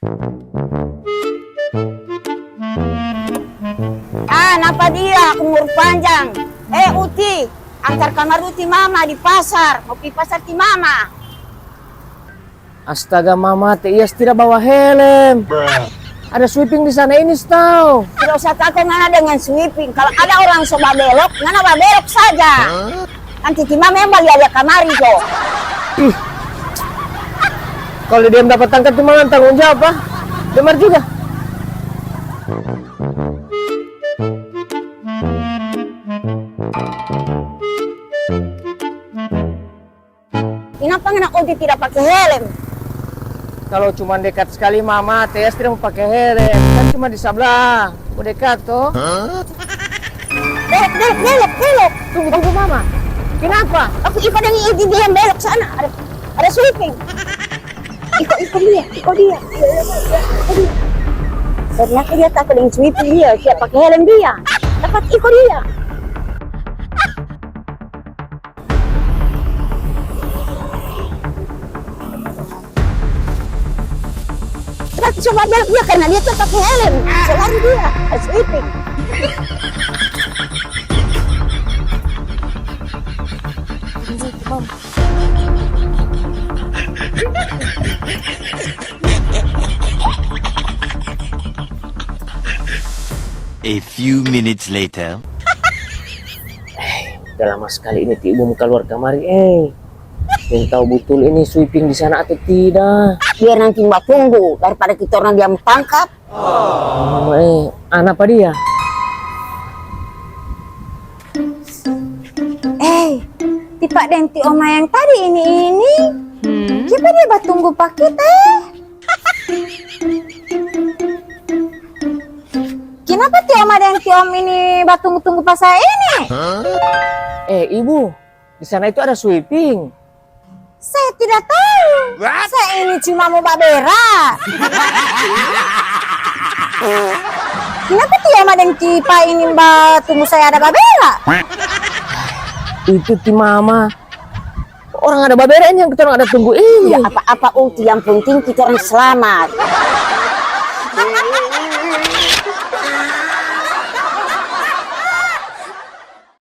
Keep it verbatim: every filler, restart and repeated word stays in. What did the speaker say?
Ah, napa dia umur panjang? Eh, Uti, antar kamar Uti mama di pasar, mo pi pasar ti mama. Astaga, mama, Teh Iyas tidak bawa helm. Ada sweeping di sana ini, stau. Tidak usah tako ngana dengan sweeping. Kalau ada orang so babelok, ngana babelok saja. Nanti ti mama yang balia-lia kamari jo. Ih. Kalau dia dapat tangkap, ti mama tanggung jawab, ah. Dengar juga. Kenapa ngana Uti tidak pake helm? Kalau cuma dekat sekali, mama, Teh Iyas tidak mo pake helm. Kan cuma di sabla, mo dekat to. Belok, belok, belok, belok. Tunggu, tunggu, mama. Kenapa? Aku iko deng Uti dia yang belok sana. Ada, ada sweeping. Iko, iko dia, iko dia. Iya, iya, iya, iko dia. Ternyata dia tako deng sweeping dia, siap pake helm dia. Dapat iko dia. Tapi coba dia, dia karena dia tetap helm, so lari dia, sweeping. A few minutes later. Udah lama sekali ini ti ibu kaluar kamari, eh. Yang tahu betul ini sweeping di sana atau tidak. Biar nanti mbak tunggu daripada kita orang diam tangkap. Oh, eh, anak apa dia? Eh, tipa deng ti oma yang tadi ini ini. Hmm. Kiapa dia batunggu pa kita? Kenapa ti oma deng ti om ini batunggu-tunggu pa saya ini? Eh, ibu, di sana itu ada sweeping. Saya tidak tahu. Saya ini cuma mau babera. Kenapa ti oma deng ti pa ini batunggu saya ada babera? Itu ti mama. Orang ada babera ini yang kita orang ada tunggu ini. Ya apa-apa Uti, yang penting kita orang selamat.